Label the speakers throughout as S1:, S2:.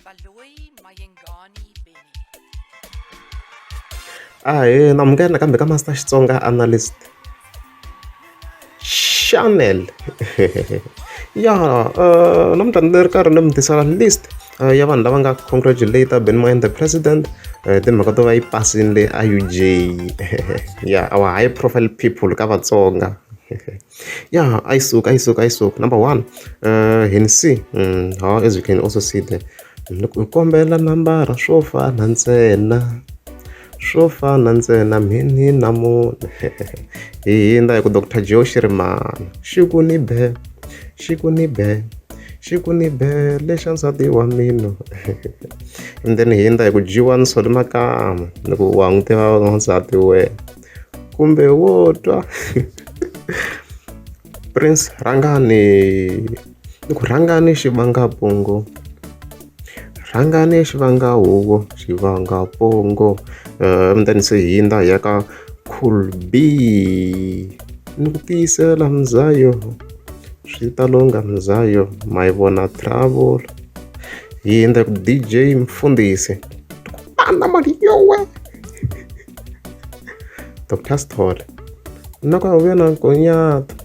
S1: Baloyi Mayengani Benny.
S2: Ahee na amukela nakambe ka Master Xitsonga Analyst Channel ya namuntlha ni ri karhi ni mi tisela list ya vanhu lava nga congratulate Benny Mayengani the president timhaka to va yi pasini le a U_J ya our high profile people ka Vatsonga ya a yi suka a yi suka a yi suka number one Hennessy as you can also see there ni ku kombela nambara swo fana ntsena swo fana ntsena mhini na munhu hi hindza hi ku Doctor Joe Shirimani xi ku ni be xi ku ni be xi ku ni be lexa nsati wa mina and then hi hindza hi ku G1 Solly Makama ni ku wa n'wi tiva wansati wena kumbe wo twa Prince Rhangani ni ku Rhangani xivanga pongo Rhangani xivanga huvo xivanga pongo and then se hi hindza hi ya ka Cool B ni ku tiyisela mzayo swi ta lungha mzayo ma yi vona trouble hi hindza hi ku D_J Mfundhisi pana mali yowe Doctor Sithole na ku vuya na nkonyata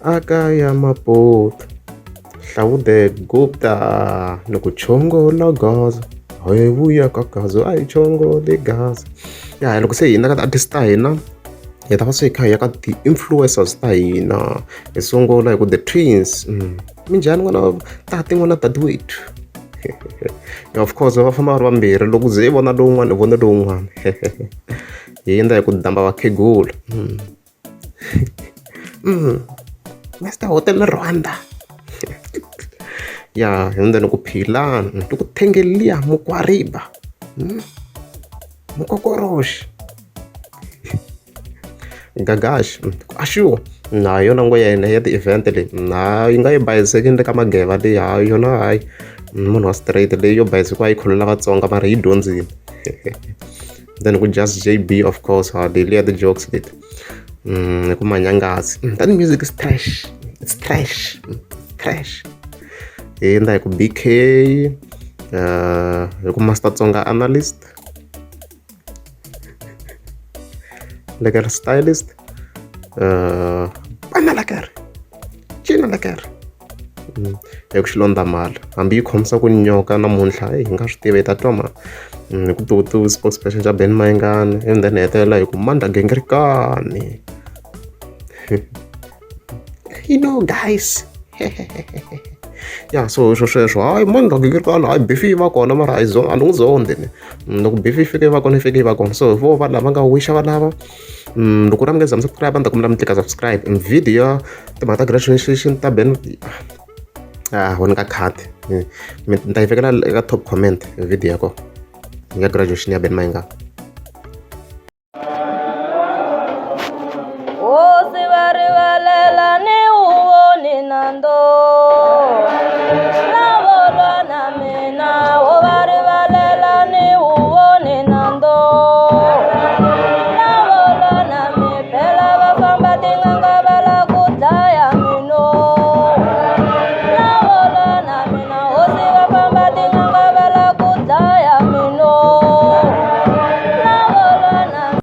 S2: a ka ya Maputo Hlawude Gupta ni ku chongola gaza hi vuya ka gaza a hi chongoli gaza ya loko se hina ka ti-artist ta hina hi ta va se hi kha hi ya ka ti-influencers ta hina hi sungula hi ku the twins minjhani n'wana tati n'wana dadewethu of course va famba va ri vambirhi loko ze i vona lowun'wana i vona lowun'wana hi endla hi ku damba vakhegula Mister Hotel Rwanda ya hi ni ku philani ni ku thengeliya mukwariba mukokoroxi Gagash a sure na yona ngo ya yena ya ti-event leyi na yi nga yi bayizeki ni le ka mageva leyi ha yona hayi munhu wa straight leyi yo bayizekiwa yi khulula Vatsonga mara yi dyondzile then ku just J_B of course ha leliya ti-jokes leti hi ku manyangazi that music is trash it's trash trash hi endla hi ku B_K hi ku Master Tsonga analyst lekker stylist bana lekker cina lekker hi ku xilondza mali hambi yi khomisa ku nyoka namuntlha hi nga swi tivi hi ta twa ma hi ku tutu spokesperson xa Ben Mayengani and then hetelela hi ku Mandla Gingirikani you know guys ya so swo sweswo hayi Mandla Gingirikani hayi beef yi va kona mara a yi a ni n'wi zondi ni loko beef yi fika yi va kona yi fika yi va kona so hi vo vanhu lava nga wisha valava loko ri mi nga za mi subscribe a ni ta kombela mi tlika subscribe video ya timhaka ta graduation ta Ben ah wona ka khadi ni ta yi vekela eka top comment video ya kona ya graduation ya Ben Mayengani.